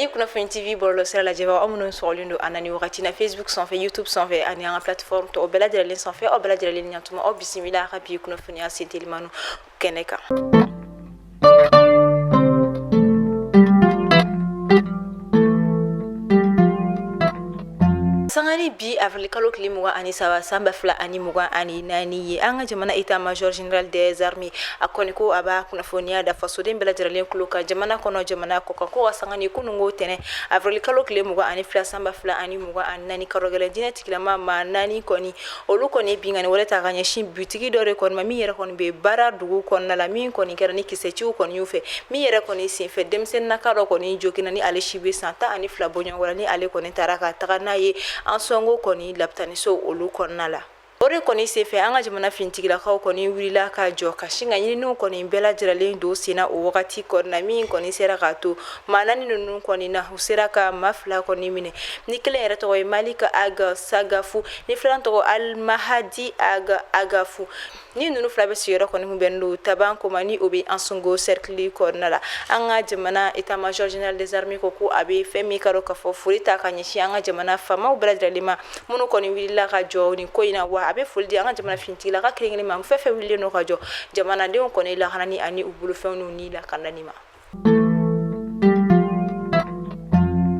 Mali Kunnafoni TV bɔlɔlɔsira lajɛbaaw, aw minnu sɔgɔlen don an na nin wagati na Facebook sanfɛ, YouTube sanfɛ ani an ka plateforme tɔw bɛɛ lajɛlen sanfɛ, aw bɛɛ lajɛlen ni ɲantuma, aw bisimila a ka bi kunnafoniya sentelimaniw kɛnɛ kan. Sanga ni bi avril kalo tile 23 san 2024 ye, an ka jamana état major général des armées a kɔni ko a b'a kunnafoniya da fasoden bɛɛ lajɛlen tulo kan jamana kɔnɔ, jamana kɔkan, ko ka sanga ni kununko tɛnɛn avril kalo tile 22 san 2024, karɔgɛlɛn diinɛ tigilama maa naani kɔni, olu kɔni binkanni wale ta ka ɲɛsin butigi dɔ de kɔni ma min yɛrɛ kɔni bɛ baara dugu kɔnɔna la, min kɔni kɛra ni kisɛciw kɔni y'u fɛ, min yɛrɛ kɔni senfɛ denmisɛnninnaka dɔ kɔni joginna ni ale si bɛ san 12 bɔɲɔgɔn la, ni ale kɔni taara ka taga n'a ye Ansongo kɔni lapitaniso olu kɔnɔna la. O de kɔni senfɛ an ka jamana finitigilakaw kɔni wulila ka jɔ ka sin ka ɲininiw kɔni bɛɛ lajɛlen don senna o wagati kɔnɔna, min kɔni sera k'a to maa naani ninnu kɔni na, u sera ka maa fila kɔni minɛ, ni kelen yɛrɛ tɔgɔ ye Maliki Ag Sagafu, ni filanan tɔgɔ Almahadi Ag Agafu. Ni ninnu fila bɛɛ sigiyɔrɔ kɔni kun bɛnnen don Tabanko ma, ni o bɛ Ansongo cercle kɔnɔna la. An ka jamana état major général des armées ko ko a bɛ fɛn min ka dɔn k'a fɔ foli ta ka ɲɛsin an ka jamana faamaw bɛɛ lajɛlen ma minnu kɔni wulila ka jɔ nin ko in na, wa a bɛ foli di an ka jamana finitigilaka kelen kelen ma fɛn fɛn wulilen don ka jɔ jamanadenw kɔni lakanani ani u bolofɛnw n'u ni lakanani ma.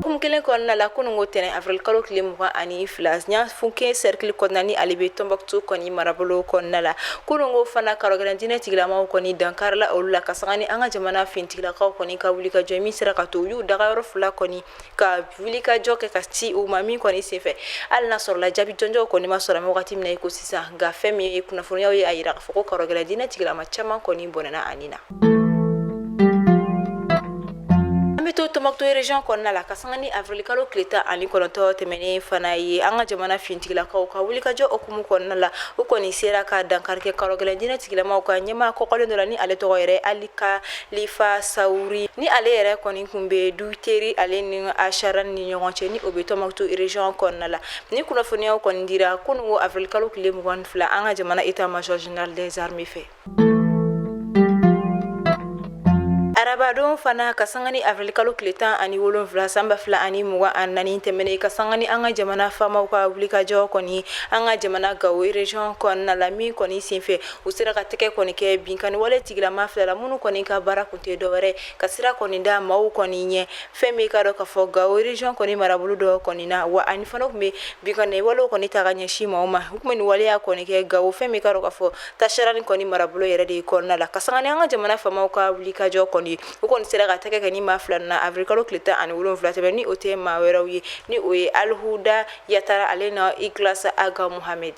Hukumu kelen kɔnɔna la, kununko tɛnɛn avril kalo tile 22, Ɲafunke cercle kɔnɔna ni ale bɛ Tombouctou kɔni marabolo kɔnɔna la, kununko fana karɔgɛlɛn diinɛ tigilamaw kɔni dankarila olu la ka sanga ni an ka jamana finitigilakaw kɔni ka wulikajɔ min sera ka to u y'u dagayɔrɔ fila kɔni ka wulikajɔ kɛ ka ci u ma, min kɔni senfɛ hali n'a sɔrɔla jaabi jɔnjɔnw kɔni ma sɔrɔ wagati min na i ko sisan, nka fɛn min ye kunnafoniyaw ye a yira k'a fɔ ko karɔgɛlɛn diinɛ tigilama caman kɔni bɔnɛna a ni na. An bɛ to Tombouctou région kɔnɔna la ka sanga ni avril kalo tile 19 tɛmɛnen fana ye, an ka jamana finitigilakaw ka wulikajɔ hukumu kɔnɔna la, u kɔni sera ka dankari kɛ karɔgɛlɛn diinɛ tigilamaw ka ɲɛmaa kɔkɔlen dɔ la, ni ale tɔgɔ yɛrɛ Ali Kalifa Sawuri, ni ale yɛrɛ kɔni kun bɛ Duteri ale ni Acharan ni ɲɔgɔn cɛ, ni o bɛ Tombouctou région kɔnɔna la. Ni kunnafoniyaw kɔni dira kununko avril kalo tile 22 an ka jamana état major général des armées fɛ. Arabadon fana ka sanga ni avril kalo tile 17 san 2024 tɛmɛnen, ka sanga ni an ka jamana faamaw ka wulikajɔ kɔni an ka jamana Gawo région kɔnɔna la, min kɔni senfɛ u sera ka tɛgɛ kɔni kɛ binkanni wale tigilama fila la minnu kɔni ka baara kun tɛ dɔwɛrɛ ka sira kɔni da maaw kɔni ɲɛ, fɛn min ka dɔn k'a fɔ Gawo région kɔni marabolo dɔ kɔni na, wa ani fana tun bɛ binkanni walew kɔni ta ka ɲɛsin maaw ma. U tun bɛ nin waleya kɔni kɛ Gawo fɛn min ka dɔn k'a fɔ Tacharane kɔni marabolo yɛrɛ de kɔnɔna la, ka sanga ni an ka jamana faamaw ka wulikajɔ kɔni, u kɔni sera ka tɛgɛ kɛ ni maa fila na avril kalo tile 17 tɛmɛnen, ni o tɛ maa wɛrɛw ye, ni o ye Alhuda Yatara ale na Ikhlas Aga Muhamed.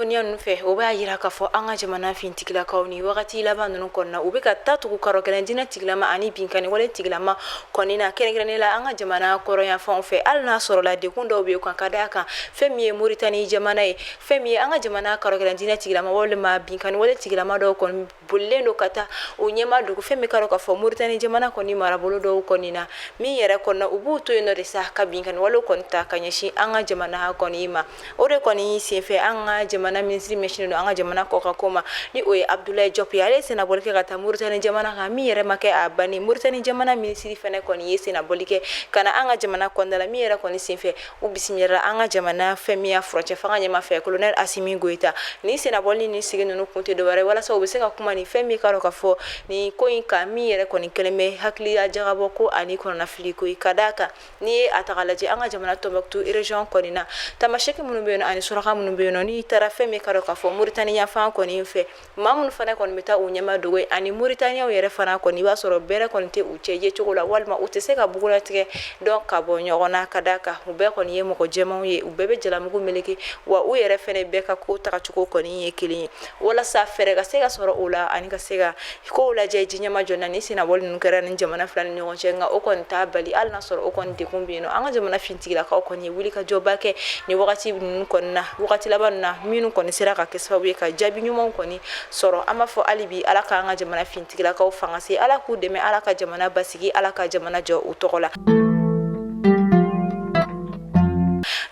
Kunnafoniya ninnu fɛ, o b'a yira k'a fɔ an ka jamana finitigilakaw ni wagati laban ninnu kɔnɔna, u bɛ ka taa tugu karɔgɛlɛn diinɛ tigilama ani binkanni wale tigilama kɔni na, kɛrɛnkɛrɛnnen la an ka jamana kɔrɔnyanfanw fɛ, hali n'a sɔrɔla degun dɔw bɛ yen kan ka d'a kan fɛn min ye Moritani jamana ye, fɛn min ye an ka jamana karɔgɛlɛn diinɛ tigilama walima binkanni wale tigilama dɔw kɔni bolilen don ka taa u ɲɛma dugu fɛn min ka dɔn k'a fɔ Moritani jamana kɔni marabolo dɔw kɔni na, min yɛrɛ kɔnɔna u b'u to yen nɔ de sa ka binkanni wale kɔni ta ka ɲɛsin an ka jamana kɔni ma. O de kɔni senfɛ an ka jamana minisiri ɲɛsinnen don an ka jamana kɔkanko ma, ni o ye Abdoulaye Diop ye, ale ye sennabɔli kɛ ka taa Moritani jamana kan, min yɛrɛ ma kɛ a banni Moritani jamana minisiri fɛnɛ kɔni ye sennabɔli kɛ ka na an ka jamana kɔnɔna la, min yɛrɛ kɔni senfɛ u bisimilala an ka jamana fɛn min ya furancɛ fanga ɲɛmaa fɛ, colonel Assimi Goïta. Ni sennabɔli ni sigi ninnu kun tɛ dɔwɛrɛ walasa u bɛ se ka kuma ni fɛn min ka dɔn k'a fɔ nin ko in kan, min yɛrɛ kɔni kɛlen bɛ hakiliya jagabɔ ko ani kɔnɔnafili ko ye, ka d'a kan n'i ye a ta k'a lajɛ an ka jamana Tombouctou région kɔni na, tamaseki minnu bɛ yen ani suraka minnu bɛ yen nɔ, n'i taara fɛn min ka dɔn k'a fɔ Moritani yanfan kɔni fɛ, maa minnu fana kɔni bɛ taa u ɲɛma dogo ani Moritaniyaw yɛrɛ fana kɔni, i b'a sɔrɔ bɛrɛ kɔni tɛ u cɛ yecogo la, walima u tɛ se ka bugunnatigɛ dɔn ka bɔ ɲɔgɔn na, ka d'a kan u bɛɛ kɔni ye mɔgɔ jɛmanw ye, u bɛɛ bɛ jalamugu meleke, wa u yɛrɛ fana bɛɛ ka ko tagacogo kɔni ye kelen ye. Walasa fɛɛrɛ ka se ka sɔrɔ o la ani ka se ka kow lajɛ ji ɲɛmajɔ na, ni sennabɔli ninnu kɛra ni jamana fila ni ɲɔgɔn cɛ, nka o kɔni t'a bali hali n'a sɔrɔ o kɔni degun bɛ yen nɔ, an ka jamana finitigilakaw kɔni ye wulikajɔba kɛ nin wagati ninnu kɔni na, wagati laban na, minnu kɔni sera ka kɛ sababu ye ka jaabi ɲumanw kɔni sɔrɔ. An b'a fɔ hali bi Ala k'an ka jamana finitigilakaw fanga se, Ala k'u dɛmɛ, Ala ka jamana basigi, Ala ka jamana jɔ u tɔgɔ la.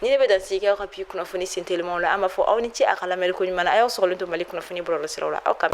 Ni ne bɛ dansigi kɛ aw ka bi kunnafoni sentelimaw la, an b'a fɔ aw ni ce a ka lamɛnni ko ɲuman na. A y'aw sɔgɔlen to Mali kunnafoni bɔlɔlɔsiraw la. Aw ka